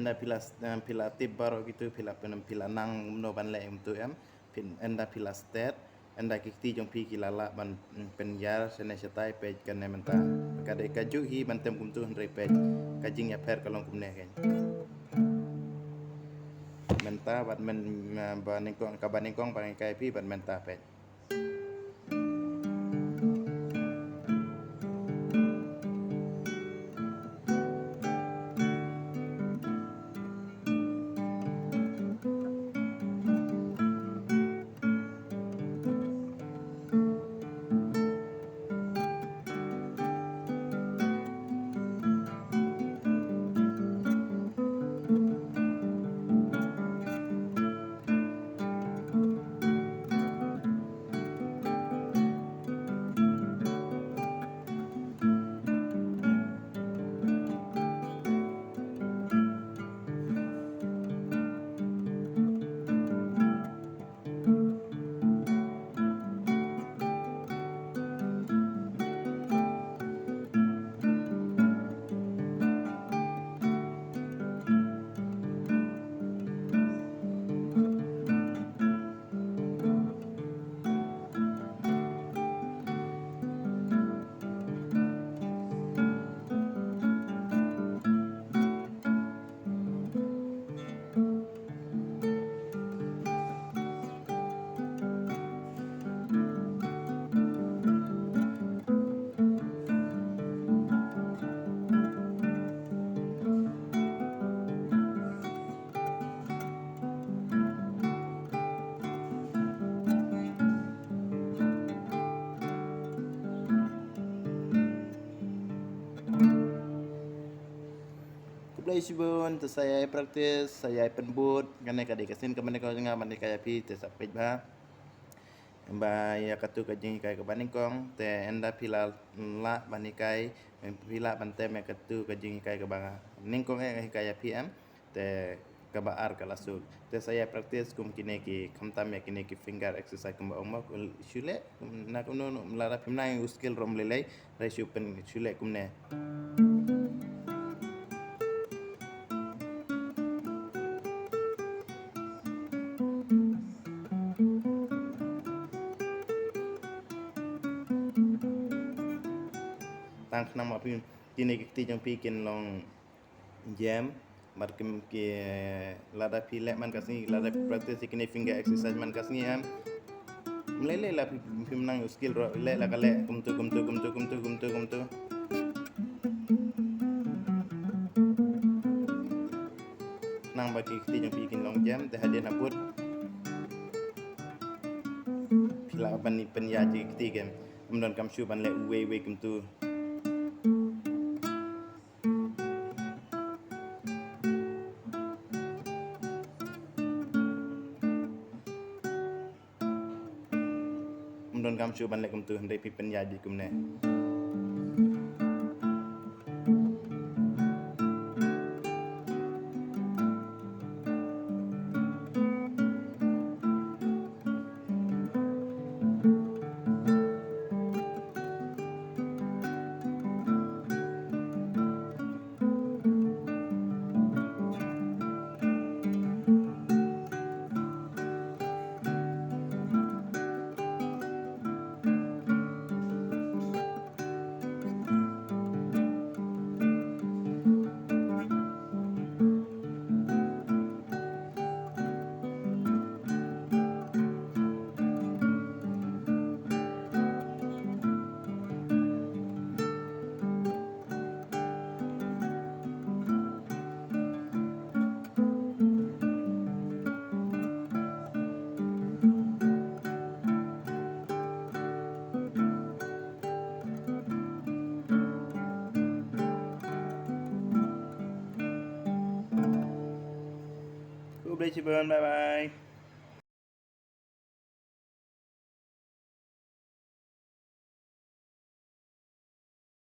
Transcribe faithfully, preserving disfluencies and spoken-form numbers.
Ynda phi la, eh, phi la tip baroh kitu, phi la pyn-, phi la nang kumno ban leh kumtu em. Phin, ynda phi la stet, ynda ki kti jong phi ki la lah ban, mm, pynïar shane shatai, peit kane mynta. Ka dei kajuh hi ban tem kumtu, hynrei peit ka jingïapher ka long kumne kein. Mynta bad myn, eh, ba nyngkong, kaba nyngkong ba ngan hikai phi bad mynta, peit. Khublei shibun, te sa ïai practice, sa ïai pynbud, kane ka dei ka sien kaba nyngkong jong nga ban hikai ïa phi, te sa peit bha. Ba ïa katu ka jinghikai kaba nyngkong, te ynda phi la lah ban hikai, phi lah ban tem ïa katu ka jinghikai kaba nyngkong, eh, hikai ïa phi em, te kaba ar ka la suk. Te sa ïai practice kum kine ki, khamtam ïa kine ki finger exercise kumba ong mo, shu leh, na kumno, lada phim nang u scale ruh ym lei lei, hynrei shu pyn, shu leh kumne. Tang khnang ma phi, kine ki kti jong phi kin long jem, bad kim ki, lada phi leh man ka sngi, lada phi practice ïa kine finger exercise man ka sngi em. Ym lei lei la phi, phim nang u scale ruh, leh la ka leh, kumtu, kumtu, kumtu. Nang ba ki kti jong phi kin long jem, te hadien habud phi lah ban pynïaid ïa ki kti kein. Ym donkam shuh ban leh uwei uwei kumtu. Ym donkam shuh ban leh kumtu, hynrei phi pynïaid kumne. Khublei shibun, bye bye.